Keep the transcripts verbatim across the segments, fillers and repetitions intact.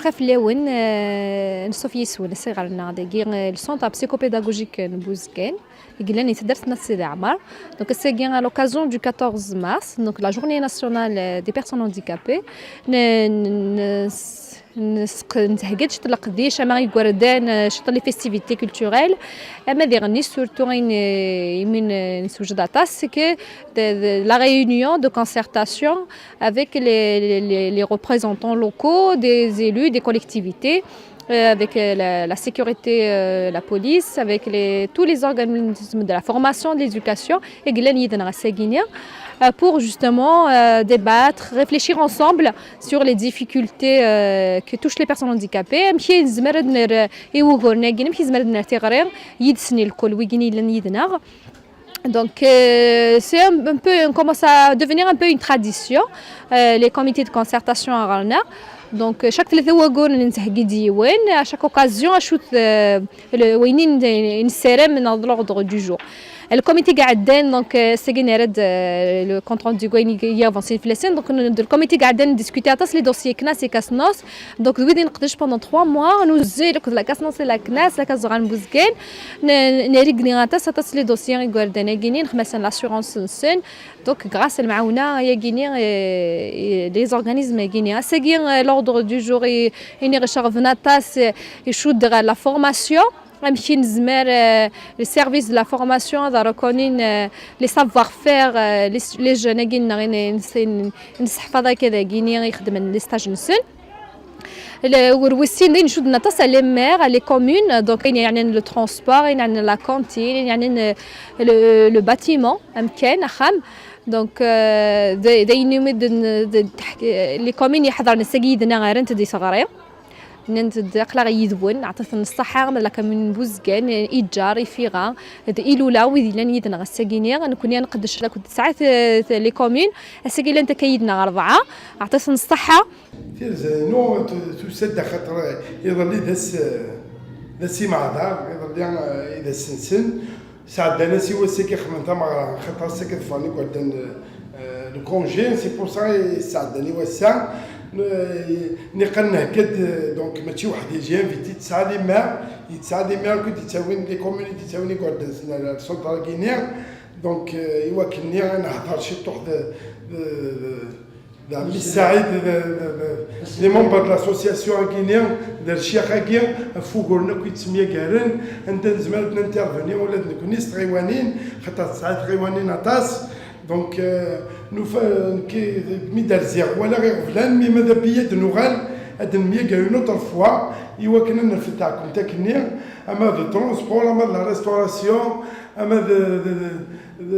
Aqqa fell-awen, euh, nṣuf yis-wen ass-a ɣer-nneɣ dagi, euh, le centre psychopédagogique n Buzgan, i yellan di taddart n At Sidi Ɛmer. Donc, ass-agi, à l'occasion du quatorze mars, donc la journée nationale, euh, des personnes handicapées, n-, n-, n-, s-, nesq-, nthegga-d ciṭ n leqdic, ama igerdan, euh, ciṭ n les festivités culturelles, ama diɣenni, surtout, ayen, euh, imi n-, nessewjed aṭas, c'est que de, de la réunion de concertation avec les, les, les, les représentants locaux, des élus, des collectivités, euh, avec, euh, la, la sécurité, euh, la police, avec les, tous les organismes de la formation, de l'éducation, et Glen Yidna Seguinia, euh, pour justement, euh, débattre, réfléchir ensemble sur les difficultés, euh, que touchent les personnes handicapées. Amek i nezmer ad nerr i wuguren-agi, amek i nezmer ad nerr tiɣri yid-sen lkul, wigin yellan yid-neɣ. Donc, euh, c'est un, un peu, on commence à devenir un peu une tradition, euh, les comités de concertation à Rana. Donc, euh, chaque ثلاثة وقون نتهجي ديوان, à chaque occasion, à shoot, euh, le وينين نسرم من l'ordre du jour. Le comité قاعدين, donc, euh, c'est généré de, euh, le compte rendu قاعدين يافونسي في la semaine. Donc, le comité قاعدين discuter à tas les dossiers كناس et كاسنوس. Donc, oui, on pendant trois mois, nous, la كاسنوس et la كناس, la كاس غان بوزكين. N-, n-, نريقني aṭas, aṭas les dossiers يقردن أجيني نخمسن l'assurance نسن. Donc, grâce à المعاونة يجيني, euh, les organismes يجيني. Ass-agi, euh, l'ordre du jour i, i nɣiceɣ aṭas, euh, يشد غير la formation. Amek i nezmer, euh, les services de la formation, ad reconnin, euh, les savoir-faire, euh, les, les jeunes agi-nneɣ i n-, n-, n-, nesseḥfaḍ akka dagini ixedmen les stages-nsen. Le, ur wis sin d ayen icudden aṭas à les maires, à les communes, donc ayen yeɛnan le transport, ayen yeɛnan la cantine, ayen yeɛnan, euh, le, le bâtiment, amkan, axxam. Donc, euh, d, d ayen umi d, d, d, les communes yeḥḍren ass-agi yid-neɣ rant-d i teɣri. Nnant-d aql-aɣ yid-wen, ɛṭit-n ṣṣaḥa, ma d la commune n Buzgan, Iǧar, Ifiɣa, d Ilula, wid yellan yid-neɣ ass-agi-nni. Nekkni ad nqeddec akked tesɛa t-, t-, les communes, ass-agi llant akka yid-neɣ rebɛa, ɛṭit-n ṣṣaḥa. Tirza-inu tu-, tusa-d axaṭer iḍelli d ass, d ass imeɛḍar, iḍelli, eh, i d ass-nsen. Sɛeddan-as i wass-agi xedmen tameɣra, axaṭer ass-agi ḍefren igerdan, eh, le congé, c'est pour ça i sɛeddan i wass-a. Eh, niqal nhegga-d, eh, donc mačči weḥd-i, j'ai invité tesɛa les maires, yetesɛa les maires akked d-ittawin, les communes i d-ittawin igerdan s le centre-agi-nni. Donc, eh, i wakken-nni ad nehder ciṭuḥ d, d, d, d ɛemmi Saɛid, d, d, d, les membres de l'association-agi-nni, d lecyax-agi, ɣef wuguren akk yettemyagaren, anda nezmer ad n-intervenir ula d nekkni s tɣiwanin, xaṭer tesɛa tɣiwanin aṭas. Donc, euh, nufa, nekk, mi d-rziɣ, walaɣ iɣeblan, mi ma d abbi ad nuɣal, ad nemyager une autre fois, i wakken ad nerfed taɛkemt akkenni, ama d transport, ama d la restauration, ama d, d, d, d,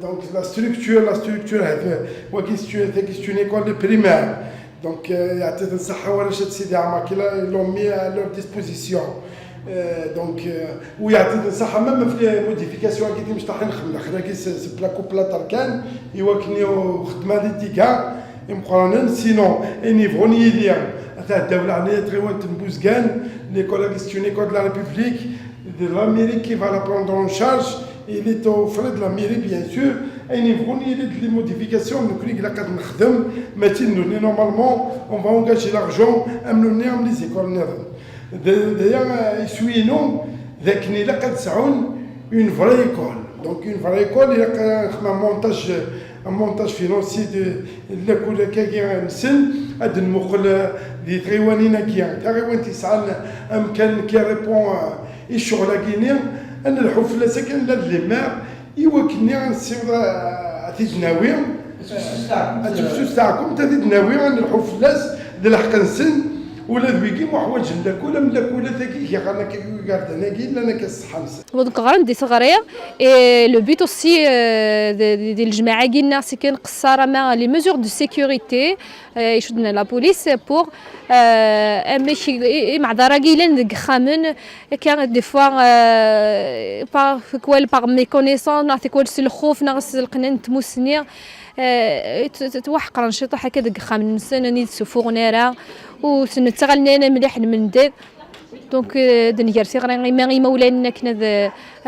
donc la structure, la structure, هاد، wagi c'est une, c'est une école primaire. Donc, euh, يعطيك الصحة, warrac n Sidi Ɛmer, كي la, ils l'ont mis à leur disposition. Euh, donc, euh, ويعطيك الصحة, même في les modifications كي تمشي طاحين خمنا خلاكي س-, س-, plat contre plat كان, i wakken i xedma les dégâts imeqqranen, sinon, ayen yebɣun yili, ad tɛeddaw leɛnaya tɣiwant n Buzgan, l'école-agi c'est une école de la République, de la mairie qui va la prendre en charge, il est aux frais de la mairie, bien sûr, ayen yebɣun yili d les modifications, nekkni ilaq ad nexdem, mačči d nutni, normalement, on va engager l'argent, am nutni, am les écoles-nniḍen. D, d aya, euh, iswi-inu, d akken ilaq ad sɛun une vraie école. Donc, une vraie école, ilaq ad nexdem un montage, un montage financier de, de la école-agi-nsen, ad nmuqel, euh, di tɣiwanin-agi, taɣiwant yesɛan amkan qui répond, euh, i ccɣel-agi-nni, ad nelḥu fell-as akken la d les maires, i wakken-nni ad nessiweḍ, euh, ad t-id-nawi. Ad tefsus taɛkemt, ad t-id-nawi, ad nelḥu fell-as, d lḥeqq-nsen, ula d wigi muḥwaǧen lakul, am lakulat-agi, giɣan akka, igerdan-agi, llan akka ṣṣeḥḥa-nsen. Donc, ɣran di teɣri, et le but aussi, euh, de, de, de lejmaɛ-agi-nneɣ, c'est que nqeṣṣer ama les mesures de sécurité, euh, icudden la police pour, euh, amek i, i, imeɛḍar-agi yellan deg yexxamen, akka, des fois, euh, par, tikwal par méconnaissance, neɣ tikwal s lxuf, neɣ s lqennan n tmussni, euh, t-, t-, ttwaḥeqren ciṭuḥ akka deg yexxamen-nsen, ur d-ssufuɣen ara, ur sen-ttaɣalen ara mliḥ lmendad. Donc, euh, d-nger tiɣri i ma-, imawlan akken ad,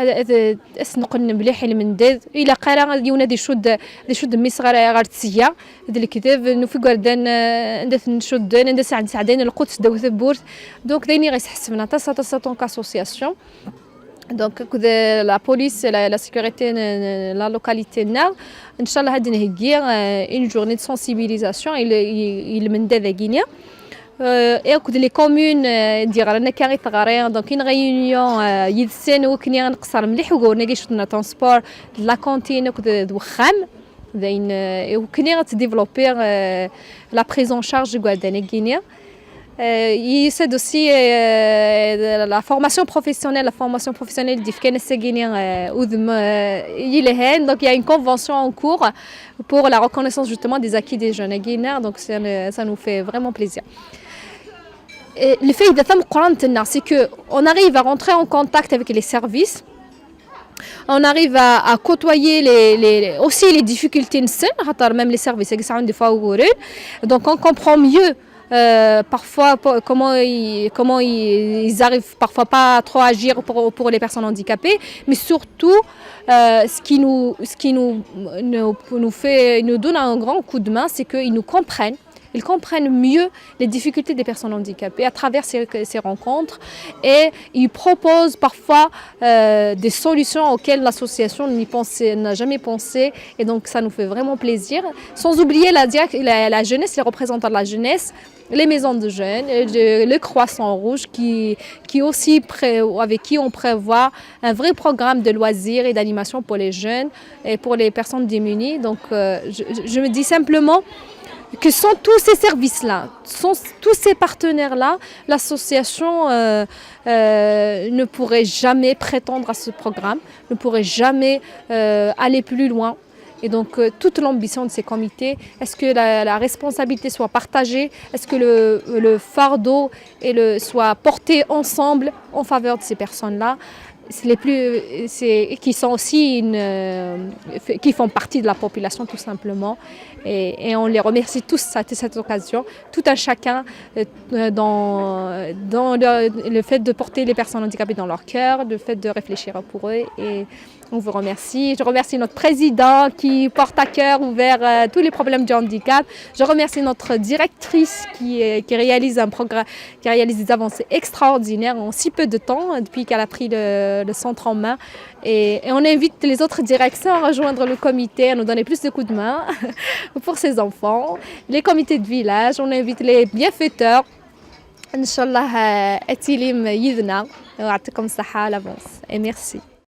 ad, ad, ad s-neqqen mliḥ i lmendad. Ilaq ara ad yiwen ad icudd, ad icudd mmi-s ɣer, ɣer tesga, d lekdeb, nufi igerdan, euh, anda ten-cudden, anda sɛan-, sɛeddayen lqut seddaw tewwurt. Donc, d ayen i ɣ-isḥessben aṭas, aṭas, en tant qu'association. Donc, akked la police, la, la sécurité n, n la localité-nneɣ, ncallah ad d-nheggi, euh, une journée de sensibilisation i, i, i lmendad-agi-ni. Euh, et akked les communes, euh, d-yeɣran akka i teɣri, donc une réunion, euh, yid-sen, wakken ad nqeṣṣer mliḥ uguren-agi icuddun transport, d la cantine akked d wexxam. D ayen, euh, wakken ad développer, euh, la prise en charge n igerdan-agi-ni. Euh, il y a aussi, euh, la formation professionnelle, la formation professionnelle d-yefkan ass-agi-ni, euh, udem, euh, yelhan. Donc, il y a une convention en cours pour la reconnaissance justement des acquis des jeunes agi-ni. Donc, ça, ça nous fait vraiment plaisir. Et le fait d'être, c'est que on arrive à rentrer en contact avec les services. On arrive à, à côtoyer les, les, aussi les difficultés, même les services, des fois, donc on comprend mieux, euh, parfois, comment ils, comment ils arrivent parfois pas à trop agir pour, pour les personnes handicapées, mais surtout, euh, ce qui nous, ce qui nous, nous, nous fait, nous donne un grand coup de main, c'est qu'ils nous comprennent. Ils comprennent mieux les difficultés des personnes handicapées à travers ces, ces rencontres et ils proposent parfois, euh, des solutions auxquelles l'association n'y pensait, n'a jamais pensé. Et donc, ça nous fait vraiment plaisir. Sans oublier la, la, la jeunesse, les représentants de la jeunesse, les maisons de jeunes, euh, le, le Croissant Rouge qui, qui aussi pré-, avec qui on prévoit un vrai programme de loisirs et d'animation pour les jeunes et pour les personnes démunies. Donc, euh, je, je me dis simplement que sans tous ces services-là, sans tous ces partenaires-là, l'association, euh, euh, ne pourrait jamais prétendre à ce programme, ne pourrait jamais, euh, aller plus loin. Et donc, euh, toute l'ambition de ces comités, est-ce que la, la responsabilité soit partagée, est-ce que le, le fardeau et le, soit porté ensemble en faveur de ces personnes-là, c'est les plus, c'est, et qui sont aussi une, euh, qui font partie de la population tout simplement. Et, et on les remercie tous à cette occasion, tout un chacun, euh, dans, dans le, le fait de porter les personnes handicapées dans leur cœur, le fait de réfléchir pour eux. Et on vous remercie. Je remercie notre président qui porte à cœur ouvert, euh, tous les problèmes du handicap. Je remercie notre directrice qui, euh, qui réalise un programme, qui réalise des avancées extraordinaires en si peu de temps, euh, depuis qu'elle a pris le, le centre en main. Et, et on invite les autres directions à rejoindre le comité, à nous donner plus de coups de main pour ces enfants. Les comités de village, on invite les bienfaiteurs. Inch'Allah, euh, ad tilim yid-neɣ. Yeɛṭikum ṣṣeḥḥa à l'avance. Et merci.